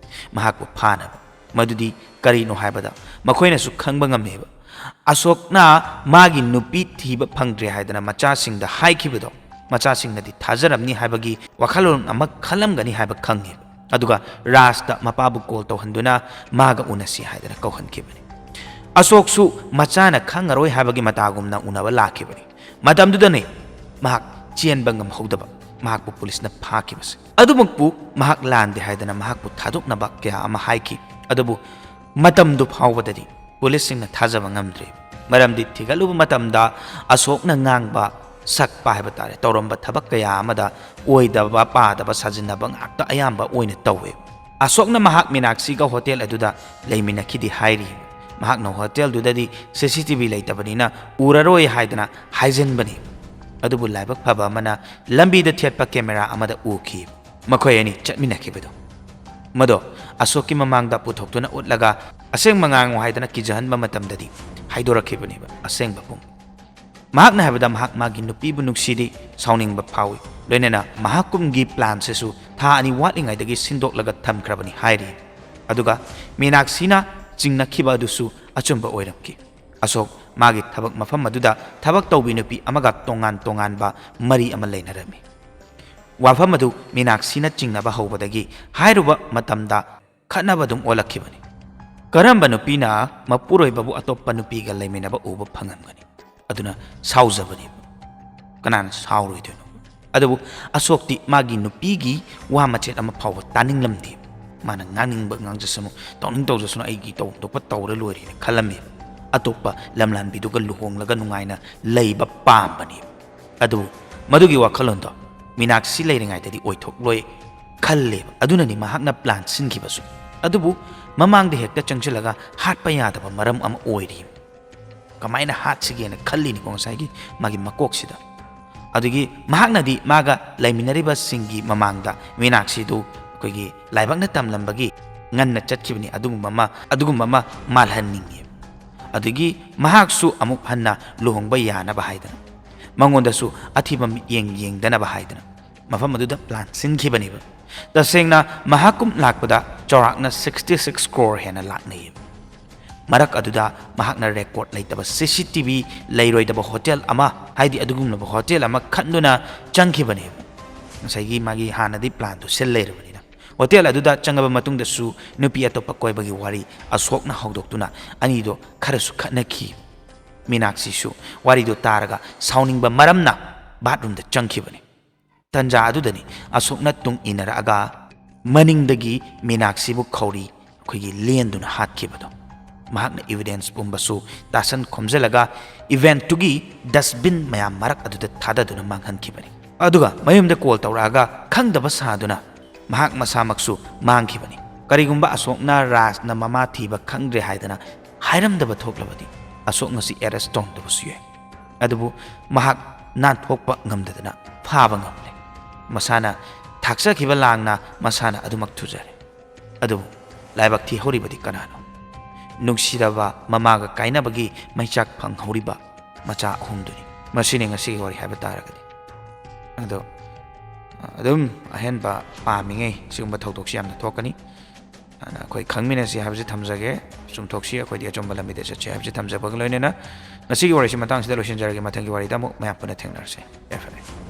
ꯃꯍꯥꯛꯄꯨ ꯐꯥꯅꯕ꯫ ꯃꯗꯨꯗꯤ ꯀꯔꯤꯅꯣ ꯍꯥꯏꯕꯗ, ꯃꯈꯣꯏꯅꯁꯨ ꯈꯪꯕ ꯉꯝꯃꯦꯕ, ꯑꯁꯣꯛꯅ ꯃꯥꯒꯤ ꯅꯨꯄꯤ ꯊꯤꯕ ꯐꯪꯗ꯭ꯔꯦ ꯍꯥꯏꯗꯅ ꯃꯆꯥꯁꯤꯡꯗ ꯍꯥꯏꯈꯤꯕꯗꯣ ꯃꯆꯥꯁꯤꯡꯅꯗꯤ ꯊꯥꯖꯔꯝꯅꯤ ꯍꯥꯏꯕꯒꯤ ꯋꯥꯈꯜꯂꯣꯟ ꯑꯃ ꯈꯜꯂꯝꯒꯅꯤ ꯍꯥꯏꯕ ꯈꯪꯉꯦꯕ꯫ ꯑꯗꯨꯒ ꯔꯥꯖꯇ ꯃꯄꯥꯕꯨ ꯀꯣꯜ ꯇꯧꯍꯟꯗꯨꯅ ꯃꯥꯒ ꯎꯅꯁꯤ ꯍꯥꯏꯗꯅ ꯀꯧꯍꯟꯈꯤꯕꯅꯤ꯫ ꯑꯁꯣꯛꯁꯨ ꯃꯆꯥꯅ ꯈꯪꯉꯔꯣꯏ ꯍꯥꯏꯕꯒꯤ ꯃꯇꯥꯒꯨꯝꯅ ꯎꯅꯕ ꯂꯥꯛꯈꯤꯕꯅꯤ꯫ ꯃꯇꯝꯗꯨꯗꯅꯤ ꯃꯍꯥꯛ ꯆꯦꯟꯕ ꯉꯝꯍꯧꯗꯕ, ꯃꯍꯥꯛꯄꯨ ꯄꯨꯂꯤꯁꯅ ꯐꯥꯈꯤꯕꯁꯦ꯫ ꯑꯗꯨꯃꯛꯄꯨ ꯃꯍꯥꯛ ꯂꯥꯟꯗꯦ ꯍꯥꯏꯗꯅ ꯃꯍꯥꯛꯄꯨ ꯊꯥꯗꯣꯛꯅꯕ ꯀꯌꯥ ꯑꯃ ꯍꯥꯏꯈꯤ꯫ ꯑꯗꯨꯕꯨ ꯃꯇꯝꯗꯨ ꯐꯥꯎꯕꯗꯗꯤ ꯄꯨꯂꯤꯁꯁꯤꯡꯅ ꯊꯥꯖꯕ ꯉꯝꯗ꯭ꯔꯤ꯫ ꯃꯔꯝꯗꯤ ꯊꯤꯒꯠꯂꯨꯕ ꯃꯇꯝꯗ ꯑꯁꯣꯛꯅ ꯉꯥꯡꯕ, ꯁꯛꯄ ꯍꯥꯏꯕ ꯇꯥꯔꯦ, ꯇꯧꯔꯝꯕ ꯊꯕꯛ ꯀꯌꯥ ꯑꯃꯗ ꯑꯣꯏꯗꯕ ꯄꯥꯗꯕ ꯁꯥꯖꯤꯟꯅꯕ ꯉꯥꯛꯇ ꯑꯌꯥꯝꯕ ꯑꯣꯏꯅ ꯇꯧꯋꯦ꯫ ꯑꯁꯣꯛꯅ ꯃꯍꯥꯛ ꯃꯤꯅꯥꯛꯁꯤꯒ ꯍꯣꯇꯦꯜ ꯑꯗꯨꯗ ꯂꯩꯃꯤꯟꯅꯈꯤꯗꯦ ꯍꯥꯏꯔꯤ꯫ ꯃꯍꯥꯛꯅ ꯍꯣꯇꯦꯜꯗꯨꯗꯗꯤ ꯁꯤ ꯁꯤ ꯇꯤ ꯚꯤ ꯂꯩꯇꯕꯅꯤꯅ ꯎꯔꯔꯣꯏ ꯍꯥꯏꯗꯅ ꯍꯥꯏꯖꯤꯟꯕꯅꯤ꯫ ꯑꯗꯨꯕꯨ ꯂꯥꯏꯕꯛ ꯐꯕ ꯑꯃꯅ ꯂꯝꯕꯤꯗ ꯊꯦꯠꯄ ꯀꯦꯃꯦꯔꯥ ꯑꯃꯗ ꯎꯈꯤ꯫ ꯃꯈꯣꯏ ꯑꯅꯤ ꯆꯠꯃꯤꯟꯅꯈꯤꯕꯗꯨ꯫ ꯃꯗꯣ ꯑꯁꯣꯛꯀꯤ ꯃꯃꯥꯡꯗ ꯄꯨꯊꯣꯛꯇꯨꯅ ꯎꯠꯂꯒ ꯑꯁꯦꯡꯕ ꯉꯥꯡꯉꯨ ꯍꯥꯏꯗꯅ ꯀꯤꯖꯍꯟꯕ ꯃꯇꯝꯗꯗꯤ ꯍꯥꯏꯗꯣꯔꯛꯈꯤꯕꯅꯦꯕ ꯑꯁꯦꯡꯕ ꯄꯨꯡ꯫ ꯃꯍꯥꯛꯅ ꯍꯥꯏꯕꯗ ꯃꯍꯥꯛ ꯃꯥꯒꯤ ꯅꯨꯄꯤꯕꯨ ꯅꯨꯡꯁꯤꯔꯤ, ꯁꯥꯎꯅꯤꯡꯕ ꯐꯥꯎꯏ, ꯂꯣꯏꯅꯅ ꯃꯍꯥꯛꯀꯨꯝꯒꯤ ꯄ꯭ꯂꯥꯟꯁꯤꯁꯨ ꯊꯥ ꯑꯅꯤ ꯋꯥꯠꯂꯤꯉꯩꯗꯒꯤ ꯁꯤꯟꯗꯣꯛꯂꯒ ꯊꯝꯈ꯭ꯔꯕꯅꯤ ꯍꯥꯏꯔꯤ꯫ ꯑꯗꯨꯒ ꯃꯤꯅꯥꯛꯁꯤꯅ ꯆꯤꯡꯅꯈꯤꯕ ꯑꯗꯨꯁꯨ ꯑꯆꯨꯝꯕ ꯑꯣꯏꯔꯝꯈꯤ꯫ ꯑꯁꯣꯛ ꯃꯥꯒꯤ ꯊꯕꯛ ꯃꯐꯝ ꯑꯗꯨꯗ ꯊꯕꯛ ꯇꯧꯕꯤ ꯅꯨꯄꯤ ꯑꯃꯒ ꯇꯣꯉꯥꯟ ꯇꯣꯉꯥꯟꯕ ꯃꯔꯤ ꯑꯃ ꯂꯩꯅꯔꯝꯃꯤ꯫ ꯋꯥꯐꯝ ꯑꯗꯨ ꯃꯤꯅꯥꯛꯁꯤꯅ ꯆꯤꯡꯅꯕ ꯍꯧꯕꯗꯒꯤ ꯍꯥꯏꯔꯨꯕ ꯃꯇꯝꯗ ꯈꯠꯅꯕ ꯑꯗꯨꯝ ꯑꯣꯜꯂꯛꯈꯤꯕꯅꯤ꯫ ꯀꯔꯝꯕ ꯅꯨꯄꯤꯅ ꯃꯄꯨꯔꯣꯏꯕꯕꯨ ꯑꯇꯣꯞꯄ ꯅꯨꯄꯤꯒ ꯂꯩꯃꯤꯟꯅꯕ ꯎꯕ ꯐꯪꯉꯝꯒꯅꯤ? ꯑꯗꯨꯅ ꯁꯥꯎꯖꯕꯅꯦꯕ꯫ ꯀꯅꯥꯅ ꯁꯥꯎꯔꯣꯏꯗꯣꯏꯅꯣ? ꯑꯗꯨꯕꯨ ꯑꯁꯣꯛꯇꯤ ꯃꯥꯒꯤ ꯅꯨꯄꯤꯒꯤ ꯋꯥ ꯃꯆꯦꯠ ꯑꯃ ꯐꯥꯎꯕ ꯇꯥꯅꯤꯡꯂꯝꯗꯦ꯫ ꯃꯥꯅ ꯉꯥꯡꯅꯤꯡꯕ ꯉꯥꯡꯖꯁꯅꯨ, ꯇꯧꯅꯤꯡ ꯇꯧꯖꯁꯅꯨ, ꯑꯩꯒꯤ ꯇꯧꯐꯝ ꯊꯣꯛꯄ ꯇꯧꯔ ꯂꯣꯏꯔꯦꯅ ꯈꯜꯂꯝꯃꯦꯕ꯫ ꯑꯇꯣꯞꯄ ꯂꯝꯂꯥꯟꯕꯤꯗꯨꯒ ꯂꯨꯍꯣꯡꯂꯒ ꯅꯨꯡꯉꯥꯏꯅ ꯂꯩꯕ ꯄꯥꯝꯕꯅꯦꯕ꯫ ꯑꯗꯨꯕꯨ ꯃꯗꯨꯒꯤ ꯋꯥꯈꯜꯂꯣꯟꯗꯣ ꯃꯤꯅꯥꯛꯁꯤ ꯂꯩꯔꯤꯉꯩꯗꯗꯤ ꯑꯣꯏꯊꯣꯛꯂꯣꯏ ꯈꯜꯂꯦꯕ꯫ ꯑꯗꯨꯅꯅꯤ ꯃꯍꯥꯛꯅ ꯄ꯭ꯂꯥꯟ ꯁꯤꯟꯈꯤꯕꯁꯨ꯫ ꯑꯗꯨꯕꯨ ꯃꯃꯥꯡꯗ ꯍꯦꯛꯇ ꯆꯪꯁꯤꯜꯂꯒ ꯍꯥꯠꯄ ꯌꯥꯗꯕ ꯃꯔꯝ ꯑꯃ ꯑꯣꯏꯔꯤ꯫ ꯀꯃꯥꯏꯅ ꯍꯥꯠꯁꯤꯒꯦꯅ ꯈꯜꯂꯤꯅꯤꯀꯣ ꯉꯁꯥꯏꯒꯤ ꯃꯥꯒꯤ ꯃꯀꯣꯛꯁꯤꯗ꯫ ꯑꯗꯨꯒꯤ ꯃꯍꯥꯛꯅꯗꯤ ꯃꯥꯒ ꯂꯩꯃꯤꯟꯅꯔꯤꯕꯁꯤꯡꯒꯤ ꯃꯃꯥꯡꯗ ꯃꯤꯅꯥꯛꯁꯤꯗꯨ ꯑꯩꯈꯣꯏꯒꯤ ꯂꯥꯏꯕꯛꯅ ꯇꯝꯂꯝꯕꯒꯤ ꯉꯟꯅ ꯆꯠꯈꯤꯕꯅꯤ, ꯑꯗꯨꯒꯨꯝꯕ ꯑꯃ, ꯑꯗꯨꯒꯨꯝꯕ ꯑꯃ ꯃꯥꯜꯍꯟꯅꯤꯡꯉꯤ꯫ ꯑꯗꯨꯒꯤ ꯃꯍꯥꯛꯁꯨ ꯑꯃꯨꯛ ꯍꯟꯅ ꯂꯨꯍꯣꯡꯕ ꯌꯥꯅꯕ ꯍꯥꯏꯗꯅ ꯃꯉꯣꯟꯗꯁꯨ ꯑꯊꯤꯕ ꯃꯤꯠꯌꯦꯡ ꯌꯦꯡꯗꯅꯕ ꯍꯥꯏꯗꯅ ꯃꯐꯝ ꯑꯗꯨꯗ ꯄ꯭ꯂꯥꯟ ꯁꯤꯟꯈꯤꯕꯅꯦꯕ꯫ ꯇꯁꯦꯡꯅ ꯃꯍꯥꯛꯀꯨꯝ ꯂꯥꯛꯄꯗ ꯆꯥꯎꯔꯥꯛꯅ sixty six crore ꯍꯦꯟꯅ ꯂꯥꯛꯅꯩꯌꯦꯕ꯫ ꯃꯔꯛ ꯑꯗꯨꯗ ꯃꯍꯥꯛꯅ ꯔꯦꯀꯣꯔꯗ ꯂꯩꯇꯕ CCTV ꯂꯩꯔꯣꯏꯗꯕ ꯍꯣꯇꯦꯜ ꯑꯃ, ꯍꯥꯏꯗꯤ ꯑꯗꯨꯒꯨꯝꯂꯕ ꯍꯣꯇꯦꯜ ꯑꯃ ꯈꯟꯗꯨꯅ ꯆꯪꯈꯤꯕꯅꯦꯕ꯫ ꯉꯁꯥꯏꯒꯤ ꯃꯥꯒꯤ ꯍꯥꯟꯅꯗꯤ ꯄ꯭ꯂꯥꯟꯗꯨ ꯁꯤꯜ ꯂꯩꯔꯕꯅꯤꯅ꯫ ꯍꯣꯇꯦꯜ ꯑꯗꯨꯗ ꯆꯪꯉꯕ ꯃꯇꯨꯡꯗꯁꯨ ꯅꯨꯄꯤ ꯑꯇꯣꯞꯄ ꯀꯣꯏꯕꯒꯤ ꯋꯥꯔꯤ ꯑꯁꯣꯛꯅ ꯍꯧꯗꯣꯛꯇꯨꯅ ꯑꯅꯤꯗꯣ ꯈꯔꯁꯨ ꯈꯠꯅꯈꯤ꯫ ꯃꯤꯅꯥꯛꯁꯤꯁꯨ ꯋꯥꯔꯤꯗꯨ ꯇꯥꯔꯒ ꯁꯥꯎꯅꯤꯡꯕ ꯃꯔꯝꯅ ꯕꯥꯠꯔꯨꯝꯗ ꯆꯪꯈꯤꯕꯅꯤ꯫ ꯇꯟꯖꯥ ꯑꯗꯨꯗꯅꯤ ꯑꯁꯣꯛꯅ ꯇꯨꯡ ꯏꯟꯅꯔꯛꯑꯒ ꯃꯅꯤꯡꯗꯒꯤ ꯃꯤꯅꯥꯛꯁꯤꯕꯨ ꯈꯧꯔꯤ ꯑꯩꯈꯣꯏꯒꯤ ꯂꯦꯟꯗꯨꯅ ꯍꯥꯠꯈꯤꯕꯗꯣ꯫ ꯃꯍꯥꯛꯅ ꯏꯚꯤꯗꯦꯟꯁ ꯄꯨꯝꯕꯁꯨ ꯇꯥꯁꯟ ꯈꯣꯝꯖꯤꯜꯂꯒ ꯏꯚꯦꯟꯠꯇꯨꯒꯤ ꯗꯁꯕꯤꯟ ꯃꯌꯥꯝ ꯃꯔꯛ ꯑꯗꯨꯗ ꯊꯥꯗꯗꯨꯅ ꯃꯥꯡꯍꯟꯈꯤꯕꯅꯤ꯫ ꯑꯗꯨꯒ ꯃꯌꯨꯝꯗ ꯀꯣꯜ ꯇꯧꯔꯛꯑꯒ ꯈꯪꯗꯕ ꯁꯥꯗꯨꯅ ꯃꯍꯥꯛ ꯃꯁꯥꯃꯛꯁꯨ ꯃꯥꯡꯈꯤꯕꯅꯤ꯫ ꯀꯔꯤꯒꯨꯝꯕ ꯑꯁꯣꯛꯅ ꯔꯥꯖꯅ ꯃꯃꯥ ꯊꯤꯕ ꯈꯪꯗ꯭ꯔꯦ ꯍꯥꯏꯗꯅ ꯍꯥꯏꯔꯝꯗꯕ ꯊꯣꯛꯂꯕꯗꯤ ꯑꯁꯣꯛ ꯉꯁꯤ ꯑꯦꯔꯦꯁ ꯇꯧꯔꯝꯗꯕꯁꯨ ꯌꯥꯏ꯫ ꯑꯗꯨꯕꯨ ꯃꯍꯥꯛ ꯅꯥꯟꯊꯣꯛꯄ ꯉꯝꯗꯗꯅ ꯐꯥꯕ ꯉꯝꯂꯦ꯫ ꯃꯁꯥꯅ ꯊꯥꯛꯆꯈꯤꯕ ꯂꯥꯡꯅ ꯃꯁꯥꯅ ꯑꯗꯨꯃꯛ ꯊꯨꯖꯔꯦ꯫ ꯑꯗꯨꯕꯨ ꯂꯥꯏꯕꯛ ꯊꯤꯍꯧꯔꯤꯕꯗꯤ ꯀꯅꯥꯅꯣ? ꯅꯨꯡꯁꯤꯔꯕ ꯃꯃꯥꯒ ꯀꯥꯏꯅꯕꯒꯤ ꯃꯩꯆꯥꯛ ꯐꯪꯍꯧꯔꯤꯕ ꯃꯆꯥ ꯑꯍꯨꯝꯗꯨꯅꯤ꯫ ꯃꯁꯤꯅꯤ ꯉꯁꯤꯒꯤ ꯋꯥꯔꯤ ꯍꯥꯏꯕ ꯇꯥꯔꯒꯗꯤ꯫ ꯑꯗꯣ ꯑꯗꯨꯝ ꯑꯍꯦꯟꯕ ꯄꯥꯝꯃꯤꯉꯩ ꯁꯤꯒꯨꯝꯕ ꯊꯧꯗꯣꯛꯁꯤ ꯌꯥꯝꯅ ꯊꯣꯛꯀꯅꯤ꯫ ꯑꯗꯨꯅ ꯑꯩꯈꯣꯏ ꯈꯪꯃꯤꯟꯅꯁꯤ ꯍꯥꯏꯕꯁꯤ ꯊꯝꯖꯒꯦ꯫ ꯆꯨꯝꯊꯣꯛꯁꯤ, ꯑꯩꯈꯣꯏꯗꯤ ꯑꯆꯨꯝꯕ ꯂꯝꯕꯤꯗ ꯆꯠꯁꯤ ꯍꯥꯏꯕꯁꯤ ꯊꯝꯖꯕꯒ ꯂꯣꯏꯅꯅ ꯉꯁꯤꯒꯤ ꯋꯥꯔꯤꯁꯤ ꯃꯇꯥꯡꯁꯤꯗ ꯂꯣꯏꯁꯤꯟꯖꯔꯒꯦ꯫ ꯃꯊꯪꯒꯤ ꯋꯥꯔꯤꯗ ꯑꯃꯨꯛ ꯃꯌꯥꯝ ꯄꯨꯟꯅ ꯊꯦꯡꯅꯔꯁꯤ꯫ ꯌꯥꯏꯐꯔꯦ꯫